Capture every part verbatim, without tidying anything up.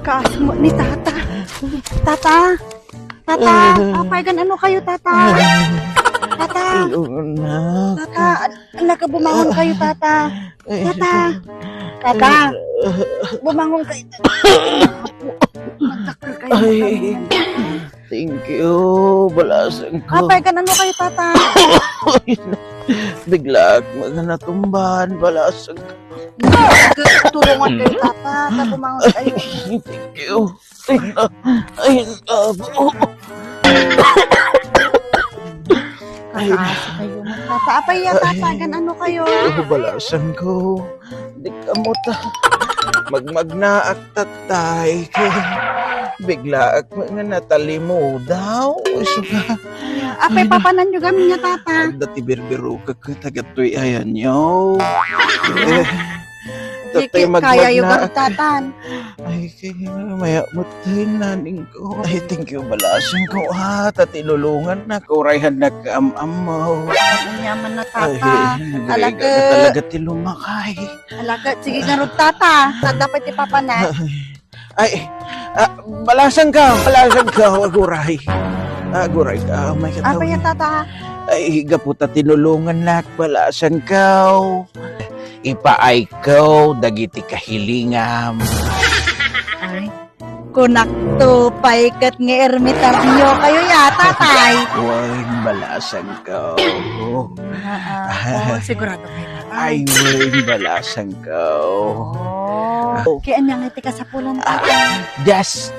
Kaasmo ni Tata. Tata! Tata! Apay, gan-ano kayo, Tata? Tata! Ay, oo, anak. Tata! Ala ka, bumangon kayo, Tata! Ay. Tata! Tata! Bumangon kayo, Tata! Magdakkel kayo, Ay. Magdakkel. Thank you, balasang ko. Apay, gan-ano kayo, Tata? Biglaak nga natumban, balasang ko. Tulungan kayo, Tata. Tata, bumangon kayo. Ay, thank you. Ay, na, ay, na, Kakaasa kayo, Tata. Apay, ya, Tata, Ay, gan-ano kayo? Thank you, balasang ko. Di kamo ta. Magmagnaak tatay. Biglaak nga natalimudaw. Isu ka. Apay, papanan nyo gamin nga, Tata? Adda ti birbirokak ket dagitoy ayanyo. Eh, Di tatay, ki-, kaya yo magmagnaak. Gamin, Tata. Ay, kay, mayat met ti naningko. Ay, thank you, balasang ko, ha. Ta tinulungannak, uray hannak am-ammo. Ania man na, Tata. Ay, Ala ka, talaga ti lumakay. Ala ka, sige ngarud, Tata. Tata, pati papa na. Ay, ah, balasang ka, balasang ka, aguray. Aguray ka, may kataw. Apay, Tata? Ay, gapu ta tinulungannak, balasang ka. Ipaayko dagiti kahilingam. Ay, kunakto pay ket nga ermitaryo kayo ya, Tatay. Wen, balasang ka. Ah, ah. Oh, sigurado kayo, Tatay? Ay, wen, balasang ka. Oh. Kaya ania nga ti kasapulan, Tatay? Ah, just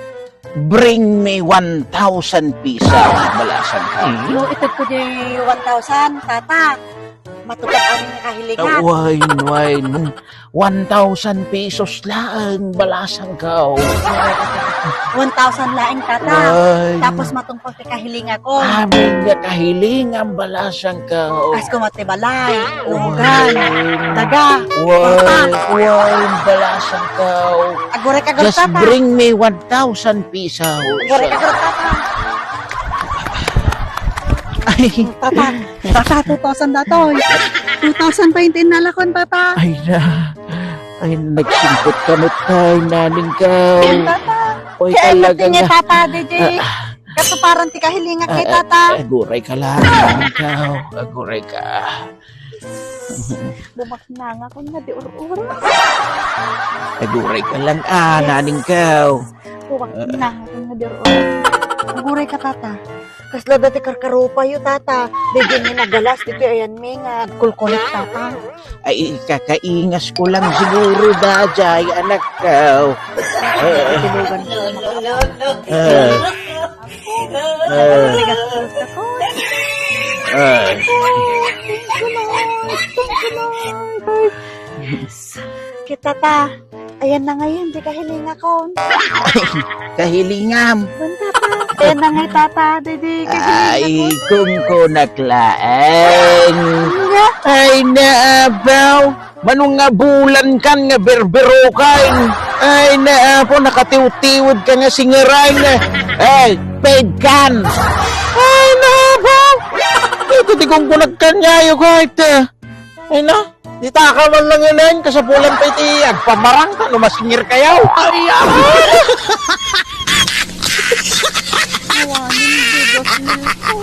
bring me one thousand pesos, balasang ka. Yo, ited ko di one thousand, Tata. Matupad amin nga kahilingan. Wen, wen. One thousand pesos laeng, balasang ka. One thousand laeng, Tata. Wen. Tapos matungpal ti kahilingan ko. Amin nga kahilingan, balasang ka. Kas ko mati balay, lugan, daga, kwarta. Wen, balasang ka. Aguray ka, Tata. Just bring me one thousand pesos. Aguray ka, Tata. Ay. Tata, Tata, two thousand datoy. Two thousand pa yung tinalakon, Tata. Ay na. Ay, nagsingpot ka met, tay, naningkaw. Tata. Oy, kaya talaga nga, Tata, D J. Ah, ah. Katuparan ti kahilingan kay Tata. Aguray ka lang, naningkaw. Aguray ka. Bumaknang ako nga di or-oras. Aguray ka lang, ah, naningkaw. Bumaknang ako nga di or-oras. Aguray ka, Tata. Kasla dati karkarupa yo, Tata. Dagiti nagalas diti ayan mi nga agkulkulit, Tata. Ay, kakaingas ko lang siguro daydiay, anak ko. Tilugan ko. Ah. Ah. Ah. Thank you, Lord. Thank you, Lord. Yes. Kita ta. Ayan na ngayon, di kahilingan ko. Kahilingam. Banta pa. Ayan na nga, Tata. Didi, kahilingan ko. Ay, kung kunak laeng. Nga. Ay, naabaw. Manong nga bulan kan nga berberokan. Ay, naabaw, nakatiwtiwid ka nga singeran. Ay, paid kan. Ay, naabaw. Ito, di kung kunak kanyayo, kahit, eh. Ay na, di ta ka man lang yun, kasapulan pa iti agpamarang ta, no masingir kayaw. Ay, ah! Awanin, di dos mil ko.